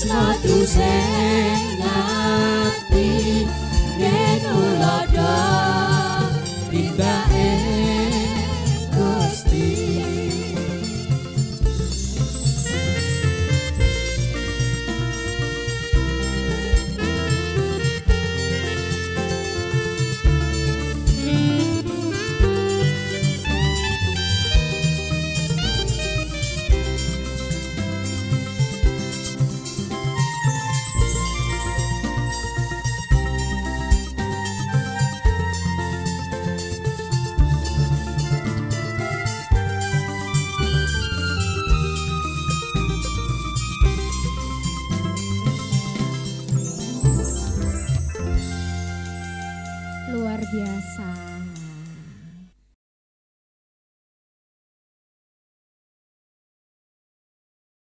Tresno tusing ati yen tulodo tindake Gusti. Luar biasa.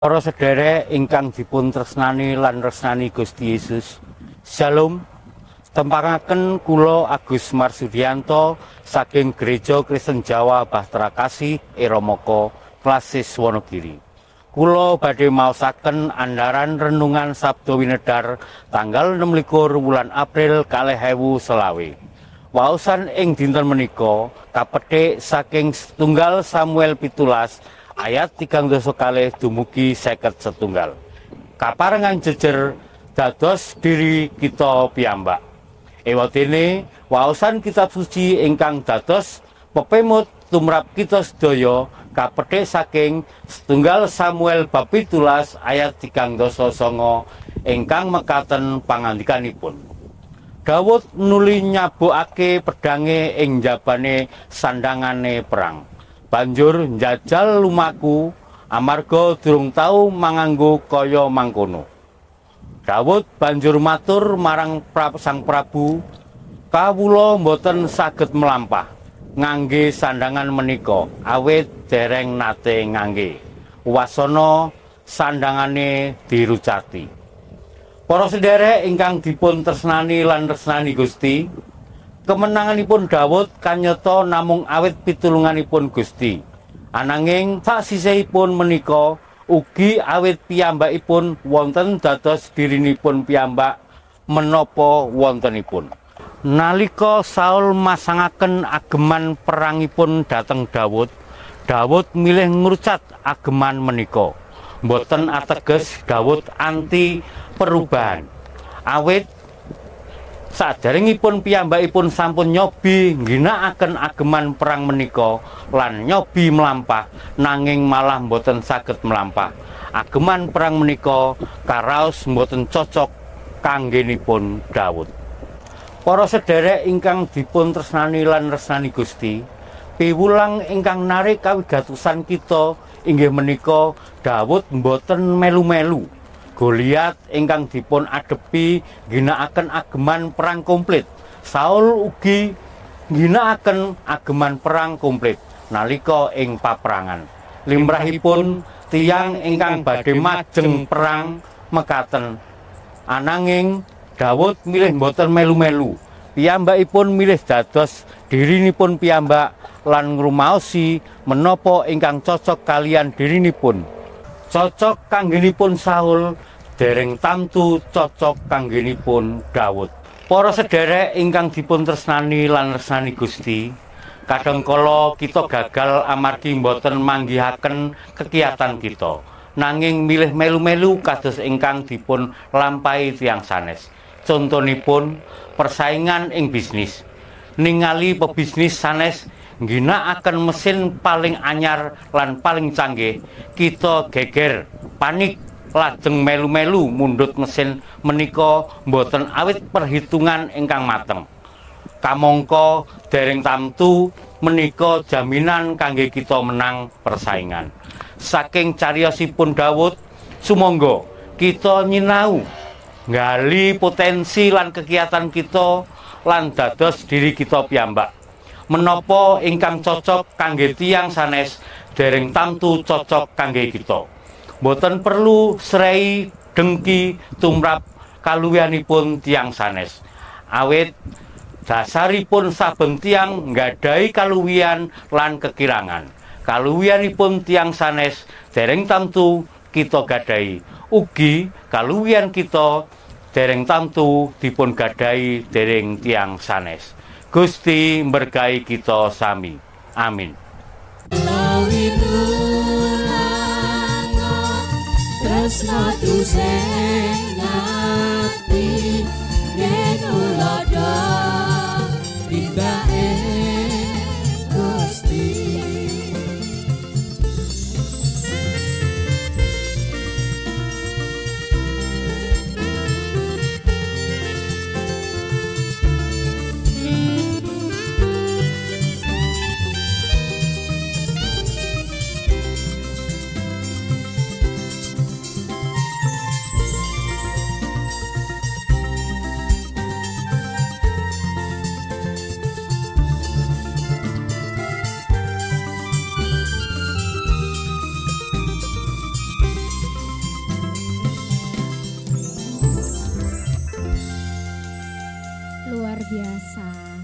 Para sederek ingkang dipun tresnani lan resnani Gusti Yesus. Shalom. Tempangaken kula Agus Marsudianto saking Gereja Kristen Jawa Bahtera Kasih Eromoko, Klasis Wonogiri. Kula badhe maosaken andharan renungan Sabda Winedhar tanggal 26 wulan April 2025. Waosan ing dinten menika kapethik saking setunggal Samuel 17 ayat 32 dumugi 51. Kaparengan jejer dados diri kita piyambak. Ewadene waosan kitab suci ingkang dados pepemut tumrap kita sedaya kapethik saking setunggal Samuel bab 17 ayat 39 ingkang mekaten pangandikanipun. Dawud nuli nyabukake pedange ing jabane sandangane perang. Banjur njajal lumaku amarga durung tau manganggo kaya mangkono. Dawud banjur matur marang Sang Prabu, kawula mboten saged mlampah ngangge sandangan menika awit dereng nate ngangge. Wasana sandangane dirucati. Para sederek ingkang dipun tresnani lan tresnani Gusti, kemenanganipun Dawud kanyata namung awit pitulunganipun Gusti. Ananging saksisihipun menika ugi awit piyambakipun wonten dados dirinipun piyambak menapa wontenipun. Nalika Saul masangaken ageman perangipun dhateng Dawud, Dawud milih ngrucat ageman menika. Mboten ateges Dawud anti perubahan. Awit saderengipun piyambakipun sampun nyobi ngginakaken ageman perang menika lan nyobi mlampah, nanging malah mboten saged mlampah. Ageman perang menika karaos mboten cocok kanggenipun Dawud. Para sederek ingkang dipun tresnani lan resnani Gusti, piwulang ingkang narik kawigatosan kita inggih menika Dawud mboten melu-melu. Goliat ingkang dipun adepi ngginakaken ageman perang komplit. Saul ugi ngginakaken ageman perang komplit nalika ing paperangan. Limrahipun tiyang ingkang badhe majeng perang mekaten. Ananging Dawud milih mboten melu-melu. Piyambakipun milih dados dirinipun piyambak lan ngrumaosi menapa ingkang cocok kalian dirinipun. Cocok kanggenipun Saul, dereng tamtu cocok kanggenipun Dawud. Para sederek ingkang dipun tresnani lan resnani Gusti, kadang kala kita gagal amargi mboten manggihaken kekiatan kita, nanging milih melu-melu kados ingkang dipun lampahi tiyang sanes. Contonipun persaingan ing bisnis. Ningali pebisnis sanes ngginakaken mesin paling anyar lan paling canggih, kita geger, panik, lajeng melu-melu mundhut mesin menika mboten awit perhitungan ingkang mateng. Kamangka dereng tamtu menika jaminan kangge kita menang persaingan. Saking cariyosipun Dawud, sumangga kita nyinau nggali potensi lan kegiatan kita lan dados diri kita piyambak. Menapa ingkang cocok kangge tiyang sanes dereng tamtu cocok kangge kita. Mboten perlu srei dengki tumrap kaluwihanipun tiyang sanes. Awit dasaripun saben tiyang nggadahi kaluwihan lan kekirangan. Kaluwihanipun tiyang sanes dereng tamtu kita gadahi. Ugi kaluwihan kita dereng tamtu dipun gadahi dening tiyang sanes. Gusti mberkahi kita sami. Amin. Luar biasa.